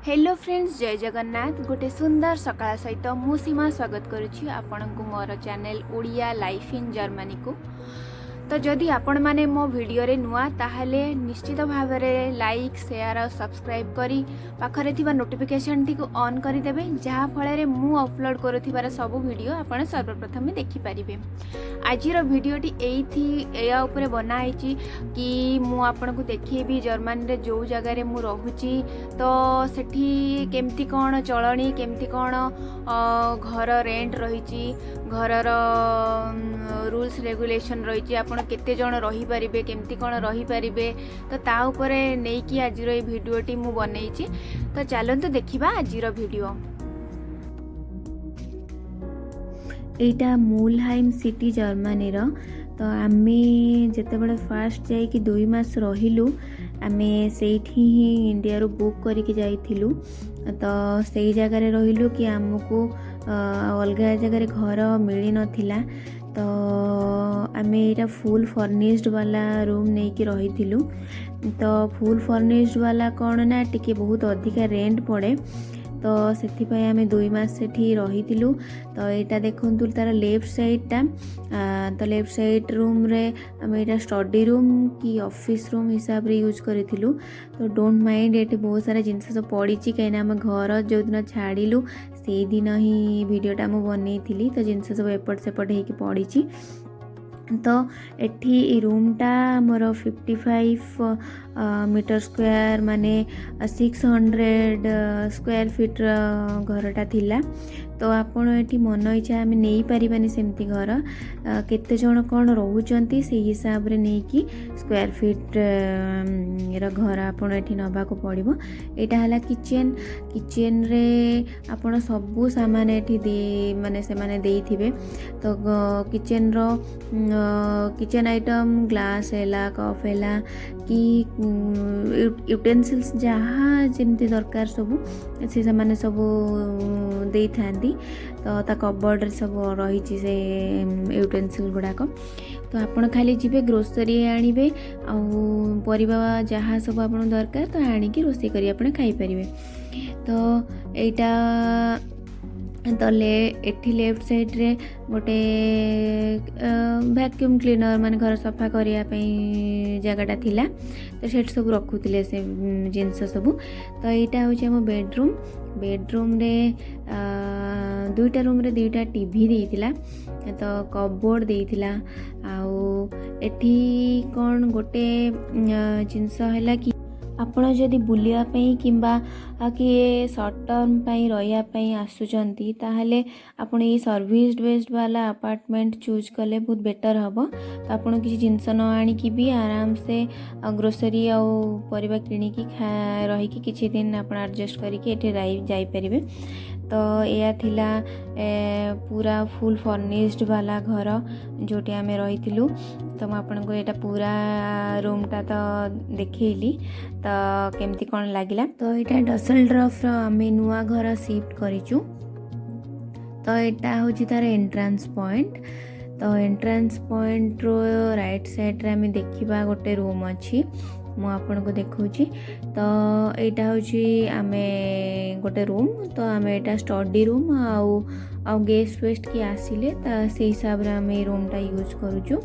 Hello friends, ଜୟ ଜଗନ୍ନାଥ। ଗୋଟେ ସୁନ୍ଦର ସକାଳ ସହିତ ମୁଁ ସୀମା ସ୍ୱାଗତ କରୁଛି ଆପଣଙ୍କୁ ମୋର ଚ୍ୟାନେଲ୍ ଓଡ଼ିଆ ଲାଇଫ୍ ଇନ୍ ଜର୍ମାନୀକୁ। ତ ଯଦି ଆପଣମାନେ ମୋ ଭିଡ଼ିଓରେ ନୂଆ, ତାହେଲେ ନିଶ୍ଚିତ ଭାବରେ ଲାଇକ୍, ସେୟାର ଆଉ ସବସ୍କ୍ରାଇବ୍ କରି ପାଖରେ ଥିବା ନୋଟିଫିକେସନ୍ଟିକୁ ଅନ୍ କରିଦେବେ, ଯାହାଫଳରେ ମୁଁ ଅପଲୋଡ଼ କରୁଥିବାର ସବୁ ଭିଡ଼ିଓ ଆପଣ ସର୍ବପ୍ରଥମେ ଦେଖିପାରିବେ। ଆଜିର ଭିଡ଼ିଓଟି ଏଇଥି ଏୟା ଉପରେ ବନା ହେଇଛି କି ମୁଁ ଆପଣଙ୍କୁ ଦେଖେଇବି ଜର୍ମାନୀରେ ଯେଉଁ ଜାଗାରେ ମୁଁ ରହୁଛି, ତ ସେଠି କେମିତି କ'ଣ ଚଳଣି, କେମିତି କ'ଣ ଘର ରେଣ୍ଟ ରହିଛି, ଘରର ରୁଲ୍ସ ରେଗୁଲେସନ୍ ରହିଛି, ଆପଣ କେତେ ଜଣ ରହିପାରିବେ, କେମିତି କ'ଣ ରହିପାରିବେ, ତ ତା ଉପରେ ନେଇକି ଆଜିର ଏଇ ଭିଡ଼ିଓଟି ମୁଁ ବନେଇଛି। ତ ଚାଲନ୍ତୁ ଦେଖିବା ଆଜିର ଭିଡ଼ିଓ। ଏଇଟା ମୁଲହାଇମ୍ ସିଟି, ଜର୍ମାନୀର। ତ ଆମେ ଯେତେବେଳେ ଫାଷ୍ଟ ଯାଇକି 2 ମାସ ରହିଲୁ, ଆମେ ସେଇଠି ହିଁ ଇଣ୍ଡିଆରୁ ବୁକ୍ କରିକି ଯାଇଥିଲୁ। ତ ସେଇ ଜାଗାରେ ରହିଲୁ କି ଆମକୁ ଅଲଗା ଜାଗାରେ ଘର ମିଳିନଥିଲା। ତ ଆମେ ଏଇଟା ଫୁଲ୍ ଫର୍ନିଶ୍ଡ ବାଲା ରୁମ୍ ନେଇକି ରହିଥିଲୁ। ତ ଫୁଲ୍ ଫର୍ନିଶ୍ଡ ବାଲା କ'ଣ ନା ଟିକେ ବହୁତ ଅଧିକା ରେଣ୍ଟ ପଡ଼େ। ତ ସେଥିପାଇଁ ଆମେ 2 ମାସ ସେଠି ରହିଥିଲୁ। ତ ଏଇଟା ଦେଖନ୍ତୁ ତାର ଲେଫ୍ଟ ସାଇଡ଼୍ଟା। ତ ଲେଫ୍ଟ ସାଇଡ଼୍ ରୁମ୍ରେ ଆମେ ଏଇଟା ଷ୍ଟଡି ରୁମ୍ କି ଅଫିସ୍ ରୁମ୍ ହିସାବରେ ୟୁଜ୍ କରିଥିଲୁ। ତ don't mind, ଏଠି ବହୁତ ସାରା ଜିନିଷ ସବୁ ପଡ଼ିଛି, କାହିଁକିନା ଆମେ ଘର ଯେଉଁଦିନ ଛାଡ଼ିଲୁ, ସେଇଦିନ ହିଁ ଭିଡ଼ିଓଟା ମୁଁ ବନେଇଥିଲି। ତ ଜିନିଷ ସବୁ ଏପଟ ସେପଟ ହେଇକି ପଡ଼ିଛି। ତ ଏଠି ଏଇ ରୁମ୍ଟା ଆମର 55 ମିଟର ସ୍କୋୟାର, ମାନେ 600 ସ୍କୋୟାର ଫିଟ୍ର ଘରଟା ଥିଲା। ତ ଆପଣ ଏଠି ମନ ଇଚ୍ଛା ଆମେ ନେଇପାରିବାନି ସେମିତି ଘର। କେତେ ଜଣ କ'ଣ ରହୁଛନ୍ତି, ସେଇ ହିସାବରେ ନେଇକି ସ୍କୋୟାର ଫିଟ୍ ର ଘର ଆପଣ ଏଠି ନେବାକୁ ପଡ଼ିବ। ଏଇଟା ହେଲା କିଚେନ୍। କିଚେନ୍ରେ ଆପଣ ସବୁ ସାମାନ ଏଠି ଦେଇ, ମାନେ ସେମାନେ ଦେଇଥିବେ। ତ କିଚେନ୍ର କିଚେନ୍ ଆଇଟମ୍, ଗ୍ଲାସ୍ ହେଲା, କପ୍ ହେଲା କି ୟୁଟେନ୍ସିଲ୍ସ, ଯାହା ଯେମିତି ଦରକାର ସବୁ ସେ ସେମାନେ ସବୁ ଦେଇଥାନ୍ତି। ତ ତା କବର୍ଡ଼ରେ ସବୁ ରହିଛି ସେ ୟୁଟେନ୍ସିଲ୍ ଗୁଡ଼ାକ। ତ ଆପଣ ଖାଲି ଯିବେ, ଗ୍ରୋସରୀ ଆଣିବେ ଆଉ ପରିବା ଯାହା ସବୁ ଆପଣଙ୍କୁ ଦରକାର, ତ ଆଣିକି ରୋଷେଇ କରି ଆପଣ ଖାଇପାରିବେ। ତ ଏଇଟା ତ ଏଠି ଲେଫ୍ଟ ସାଇଡ଼୍ରେ ଗୋଟେ ଭ୍ୟାକ୍ୟୁମ୍ କ୍ଲିନର୍, ମାନେ ଘର ସଫା କରିବା ପାଇଁ ଜାଗାଟା ଥିଲା। ତ ସେଠି ସବୁ ରଖୁଥିଲେ ସେ ଜିନିଷ ସବୁ। ତ ଏଇଟା ହେଉଛି ଆମ ବେଡ଼ରୁମ୍। ବେଡ଼ରୁମ୍ରେ ଦୁଇଟା ରୁମ୍ରେ ଦୁଇଟା ଟିଭି ଦେଇଥିଲା, ତ କବୋର୍ଡ଼ ଦେଇଥିଲା। ଆଉ ଏଠି କ'ଣ ଗୋଟେ ଜିନିଷ ହେଲା କି ଆପଣ ଯଦି ବୁଲିବା ପାଇଁ କିମ୍ବା କିଏ ସର୍ଟ ଟର୍ମ ପାଇଁ ରହିବା ପାଇଁ ଆସୁଛନ୍ତି, ତାହେଲେ ଆପଣ ଏଇ ସର୍ଭିସ୍ ବେସ୍ଡ ବାଲା ଆପାର୍ଟମେଣ୍ଟ ଚୁଜ୍ କଲେ ବହୁତ ବେଟର୍ ହେବ। ତ ଆପଣ କିଛି ଜିନିଷ ନ ଆଣିକି ବି ଆରାମସେ ଗ୍ରୋସରୀ ଆଉ ପରିବା କିଣିକି ରହିକି କିଛି ଦିନ ଆପଣ ଆଡ଼ଜଷ୍ଟ କରିକି ଏଠି ଯାଇପାରିବେ। ତ ଏଇଆ ଥିଲା ପୁରା ଫୁଲ୍ ଫର୍ନିଶ୍ଡ ବାଲା ଘର ଯେଉଁଠି ଆମେ ରହିଥିଲୁ। ତ ମୁଁ ଆପଣଙ୍କୁ ଏଇଟା ପୁରା ରୁମ୍ଟା ତ ଦେଖେଇଲି, ତ କେମିତି କ'ଣ ଲାଗିଲା? ତ ଏଇଟା ଡସଲଡ୍ରଫର ଆମେ ନୂଆ ଘର ସିଫ୍ଟ କରିଛୁ। ତ ଏଇଟା ହେଉଛି ତାର ଏଣ୍ଟ୍ରାନ୍ସ ପଏଣ୍ଟ। ତ ଏଣ୍ଟ୍ରାନ୍ସ ପଏଣ୍ଟରୁ ରାଇଟ୍ ସାଇଡ଼୍ରେ ଆମେ ଦେଖିବା ଗୋଟେ ରୁମ୍ ଅଛି, ମୁଁ ଆପଣଙ୍କୁ ଦେଖାଉଛି। ତ ଏଇଟା ହେଉଛି ଆମେ ଗୋଟେ ରୁମ୍। ତ ଆମେ ଏଇଟା ଷ୍ଟଡି ରୁମ୍ ଆଉ ଗେଷ୍ଟ ଫେଷ୍ଟ କିଏ ଆସିଲେ, ତା ସେଇ ହିସାବରେ ଆମେ ଏଇ ରୁମ୍ଟା ୟୁଜ୍ କରୁଛୁ।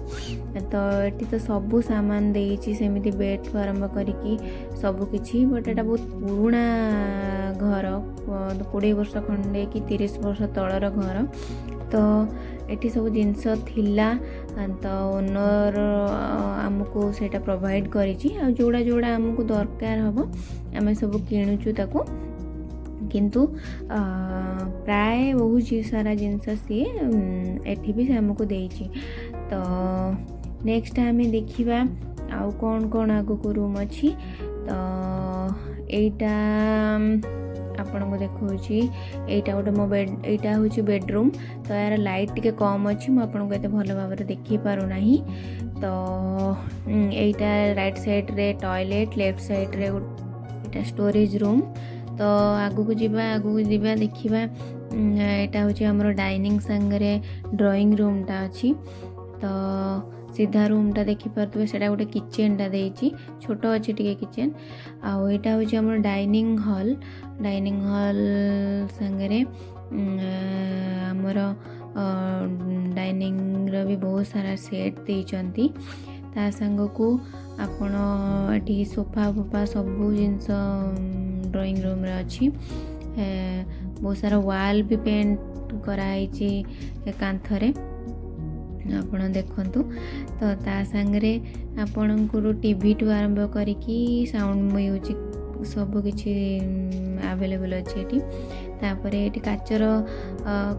ତ ଏଠି ତ ସବୁ ସାମାନ ଦେଇଛି ସେମିତି, ବେଡ଼୍ଠୁ ଆରମ୍ଭ କରିକି ସବୁ କିଛି। ବଟ୍ ଏଇଟା ବହୁତ ପୁରୁଣା ଘର, 20 ବର୍ଷ ଖଣ୍ଡେ କି 30 ବର୍ଷ ତଳର ଘର। ତ ଏଠି ସବୁ ଜିନିଷ ଥିଲା, ତ ଓନର୍ ଆମକୁ ସେଇଟା ପ୍ରୋଭାଇଡ଼ କରିଛି। ଆଉ ଯେଉଁଟା ଯେଉଁଟା ଆମକୁ ଦରକାର ହେବ, ଆମେ ସବୁ କିଣୁଛୁ ତାକୁ। କିନ୍ତୁ ପ୍ରାୟ ବହୁତ ସାରା ଜିନିଷ ସିଏ ଏଠି ବି ସେ ଆମକୁ ଦେଇଛି। ତ ନେକ୍ସଟ ଆମେ ଦେଖିବା ଆଉ କ'ଣ କ'ଣ ଆଗକୁ ରୁମ୍ ଅଛି। ତ ଏଇଟା ଆପଣଙ୍କୁ ଦେଖାଉଛି, ଏଇଟା ଗୋଟେ ମୋ ବେଡ଼, ଏଇଟା ହେଉଛି ବେଡ଼ରୁମ୍। ତ ଏହାର ଲାଇଟ୍ ଟିକେ କମ୍ ଅଛି, ମୁଁ ଆପଣଙ୍କୁ ଏତେ ଭଲ ଭାବରେ ଦେଖେଇ ପାରୁନାହିଁ। ତ ଏଇଟା ରାଇଟ୍ ସାଇଡ଼୍ରେ ଟଏଲେଟ୍, ଲେଫ୍ଟ ସାଇଡ଼୍ରେ ଏଇଟା ଷ୍ଟୋରେଜ୍ ରୁମ୍। ତ ଆଗକୁ ଯିବା, ଆଗକୁ ଯିବା, ଦେଖିବା। ଏଇଟା ହେଉଛି ଆମର ଡାଇନିଂ ସାଙ୍ଗରେ ଡ୍ରଇଂ ରୁମ୍ଟା ଅଛି। ତ ସିଧା ରୁମ୍ଟା ଦେଖିପାରୁଥିବେ, ସେଇଟା ଗୋଟେ କିଚେନ୍ଟା ଦେଇଛି। ଛୋଟ ଅଛି ଟିକେ କିଚେନ୍। ଆଉ ଏଇଟା ହେଉଛି ଆମର ଡାଇନିଂ ହଲ୍। ଡାଇନିଂ ହଲ୍ ସାଙ୍ଗରେ ଆମର ଡାଇନିଂର ବି ବହୁତ ସାରା ସେଟ୍ ଦେଇଛନ୍ତି। ତା ସାଙ୍ଗକୁ ଆପଣ ଏଠି ସୋଫା ଫୋଫା ସବୁ ଜିନିଷ ଡ୍ରଇଂ ରୁମ୍ରେ ଅଛି। ବହୁତ ସାରା ୱାଲ୍ ବି ପେଣ୍ଟ କରାହେଇଛି କାନ୍ଥରେ, ଆପଣ ଦେଖନ୍ତୁ। ତ ତା ସାଙ୍ଗରେ ଆପଣଙ୍କର ଟିଭିଠୁ ଆରମ୍ଭ କରିକି ସାଉଣ୍ଡ ମ୍ୟୁଜିକ୍ ସବୁ କିଛି ଆଭେଲେବୁଲ୍ ଅଛି ଏଠି। ତାପରେ ଏଠି କାଚର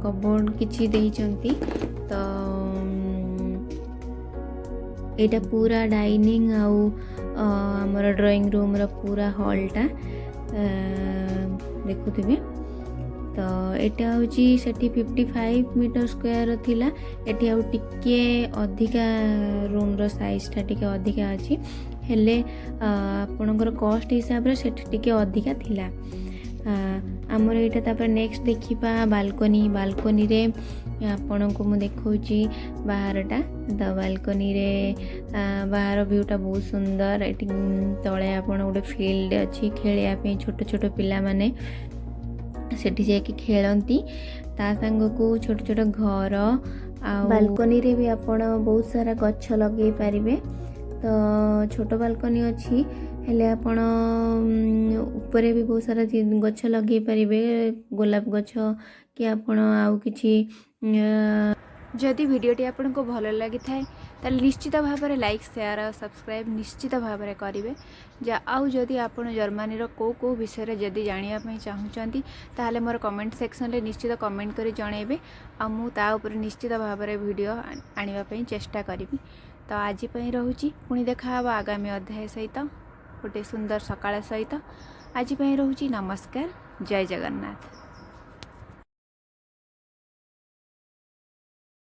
କବୋର୍ଡ଼ କିଛି ଦେଇଛନ୍ତି। ତ ଏଇଟା ପୁରା ଡାଇନିଂ ଆଉ ଆମର ଡ୍ରଇଂ ରୁମ୍ର ପୁରା ହଲ୍ଟା ଦେଖୁଥିବେ। ତ ଏଇଟା ହେଉଛି, ସେଠି 55 ମିଟର ସ୍କୋୟାର ଥିଲା, ଏଠି ଆଉ ଟିକେ ଅଧିକା, ରୁମ୍ର ସାଇଜ୍ଟା ଟିକେ ଅଧିକା ଅଛି। ହେଲେ ଆପଣଙ୍କର କଷ୍ଟ ହିସାବରେ ସେଠି ଟିକେ ଅଧିକା ଥିଲା। ଆମର ଏଇଟା ତାପରେ ନେକ୍ସଟ ଦେଖିବା ବାଲକୋନି। ବାଲକୋନିରେ ଆପଣଙ୍କୁ ମୁଁ ଦେଖାଉଛି ବାହାରଟା। ତ ବାଲକୋନିରେ ବାହାର ଭ୍ୟୁଟା ବହୁତ ସୁନ୍ଦର। ଏଠି ତଳେ ଆପଣ ଗୋଟେ ଫିଲ୍ଡ ଅଛି ଖେଳିବା ପାଇଁ। ଛୋଟ ଛୋଟ ପିଲାମାନେ ସେଠି ଯାଇକି ଖେଳନ୍ତି। ତା ସାଙ୍ଗକୁ ଛୋଟ ଛୋଟ ଘର ଆଉ ବାଲକୋନିରେ ବି ଆପଣ ବହୁତ ସାରା ଗଛ ଲଗେଇ ପାରିବେ। ତ ଛୋଟ ବାଲକୋନି ଅଛି, ହେଲେ ଆପଣ ଉପରେ ବି ବହୁତ ସାରା ଗଛ ଲଗେଇ ପାରିବେ, ଗୋଲାପ ଗଛ କି ଆପଣ ଆଉ କିଛି। ଯଦି ଭିଡ଼ିଓଟି ଆପଣଙ୍କୁ ଭଲ ଲାଗିଥାଏ, ତାହେଲେ ନିଶ୍ଚିତ ଭାବରେ ଲାଇକ୍, ସେୟାର ଆଉ ସବସ୍କ୍ରାଇବ୍ ନିଶ୍ଚିତ ଭାବରେ କରିବେ। ଆଉ ଯଦି ଆପଣ ଜର୍ମାନୀର କେଉଁ କେଉଁ ବିଷୟରେ ଯଦି ଜାଣିବା ପାଇଁ ଚାହୁଁଛନ୍ତି, ତାହେଲେ ମୋର କମେଣ୍ଟ ସେକ୍ସନରେ ନିଶ୍ଚିତ କମେଣ୍ଟ କରି ଜଣାଇବେ ଆଉ ମୁଁ ତା ଉପରେ ନିଶ୍ଚିତ ଭାବରେ ଭିଡ଼ିଓ ଆଣିବା ପାଇଁ ଚେଷ୍ଟା କରିବି। ତ ଆଜି ପାଇଁ ରହୁଛି। ପୁଣି ଦେଖା ହେବ ଆଗାମୀ ଅଧ୍ୟାୟ ସହିତ, ଗୋଟେ ସୁନ୍ଦର ସକାଳ ସହିତ। ଆଜି ପାଇଁ ରହୁଛି। ନମସ୍କାର, ଜୟ ଜଗନ୍ନାଥ।